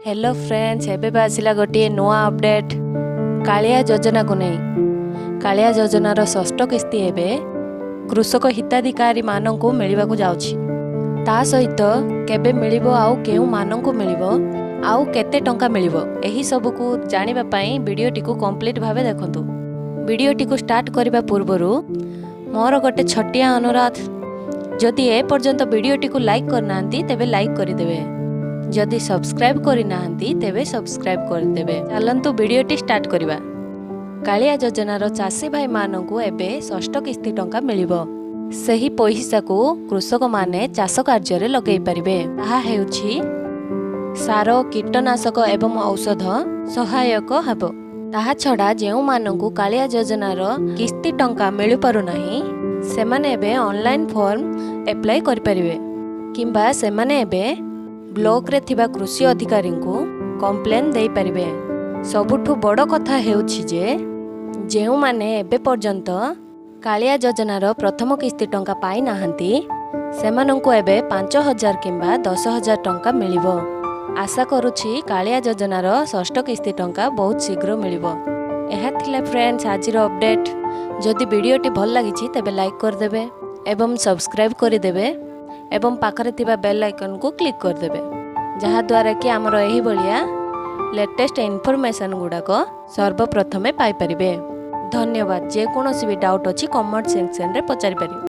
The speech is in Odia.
ହ୍ୟାଲୋ ଫ୍ରେଣ୍ଡସ୍, ଏବେ ବି ଆସିଲା ଗୋଟିଏ ନୂଆ ଅପଡ଼େଟ୍ କାଳିଆ ଯୋଜନାକୁ ନେଇ। କାଳିଆ ଯୋଜନାର ଷଷ୍ଠ କିସ୍ତି ଏବେ କୃଷକ ହିତାଧିକାରୀମାନଙ୍କୁ ମିଳିବାକୁ ଯାଉଛି। ତା ସହିତ କେବେ ମିଳିବ, ଆଉ କେଉଁମାନଙ୍କୁ ମିଳିବ, ଆଉ କେତେ ଟଙ୍କା ମିଳିବ, ଏହି ସବୁକୁ ଜାଣିବା ପାଇଁ ଭିଡ଼ିଓଟିକୁ କମ୍ପ୍ଲିଟ୍ ଭାବେ ଦେଖନ୍ତୁ। ଭିଡ଼ିଓଟିକୁ ଷ୍ଟାର୍ଟ କରିବା ପୂର୍ବରୁ ମୋର ଗୋଟେ ଛୋଟିଆ ଅନୁରୋଧ, ଯଦି ଏ ପର୍ଯ୍ୟନ୍ତ ଭିଡ଼ିଓଟିକୁ ଲାଇକ୍ କରିନାହାନ୍ତି ତେବେ ଲାଇକ୍ କରିଦେବେ, ଯଦି ସବସ୍କ୍ରାଇବ୍ କରିନାହାନ୍ତି ତେବେ ସବସ୍କ୍ରାଇବ୍ କରିଦେବେ। ଚାଲନ୍ତୁ ଭିଡ଼ିଓଟି ଷ୍ଟାର୍ଟ କରିବା। କାଳିଆ ଯୋଜନାର ଚାଷୀ ଭାଇମାନଙ୍କୁ ଏବେ ଷଷ୍ଠ କିସ୍ତି ଟଙ୍କା ମିଳିବ। ସେହି ପଇସାକୁ କୃଷକମାନେ ଚାଷ କାର୍ଯ୍ୟରେ ଲଗାଇ ପାରିବେ। ତାହା ହେଉଛି ସାର, କୀଟନାଶକ ଏବଂ ଔଷଧ ସହାୟକ ହେବ। ତାହା ଛଡ଼ା ଯେଉଁମାନଙ୍କୁ କାଳିଆ ଯୋଜନାର କିସ୍ତି ଟଙ୍କା ମିଳିପାରୁନାହିଁ, ସେମାନେ ଏବେ ଅନଲାଇନ୍ ଫର୍ମ ଆପ୍ଲାଏ କରିପାରିବେ କିମ୍ବା ସେମାନେ ଏବେ ବ୍ଲକରେ ଥିବା କୃଷି ଅଧିକାରୀଙ୍କୁ କମ୍ପ୍ଲେନ୍ ଦେଇପାରିବେ। ସବୁଠୁ ବଡ଼ କଥା ହେଉଛି ଯେ ଯେଉଁମାନେ ଏବେ ପର୍ଯ୍ୟନ୍ତ କାଳିଆ ଯୋଜନାର ପ୍ରଥମ କିସ୍ତି ଟଙ୍କା ପାଇନାହାନ୍ତି, ସେମାନଙ୍କୁ ଏବେ 5000 କିମ୍ବା 10,000 ଟଙ୍କା ମିଳିବ। ଆଶା କରୁଛି କାଳିଆ ଯୋଜନାର ଷଷ୍ଠ କିସ୍ତି ଟଙ୍କା ବହୁତ ଶୀଘ୍ର ମିଳିବ। ଏହା ଥିଲା ଫ୍ରେଣ୍ଡସ୍ ଆଜିର ଅପଡ଼େଟ୍। ଯଦି ଭିଡ଼ିଓଟି ଭଲ ଲାଗିଛି ତେବେ ଲାଇକ୍ କରିଦେବେ ଏବଂ ସବସ୍କ୍ରାଇବ୍ କରିଦେବେ ଏବଂ ପାଖରେ ଥିବା ବେଲ୍ ଆଇକନ୍କୁ କ୍ଲିକ୍ କରିଦେବେ, ଯାହାଦ୍ୱାରା କି ଆମର ଏହିଭଳିଆ ଲେଟେଷ୍ଟ ଇନଫର୍ମେସନ୍ ଗୁଡ଼ାକ ସର୍ବପ୍ରଥମେ ପାଇପାରିବେ। ଧନ୍ୟବାଦ। ଯେକୌଣସି ବି ଡାଉଟ୍ ଅଛି କମେଣ୍ଟ ସେକ୍ସନରେ ପଚାରିପାରିବେ।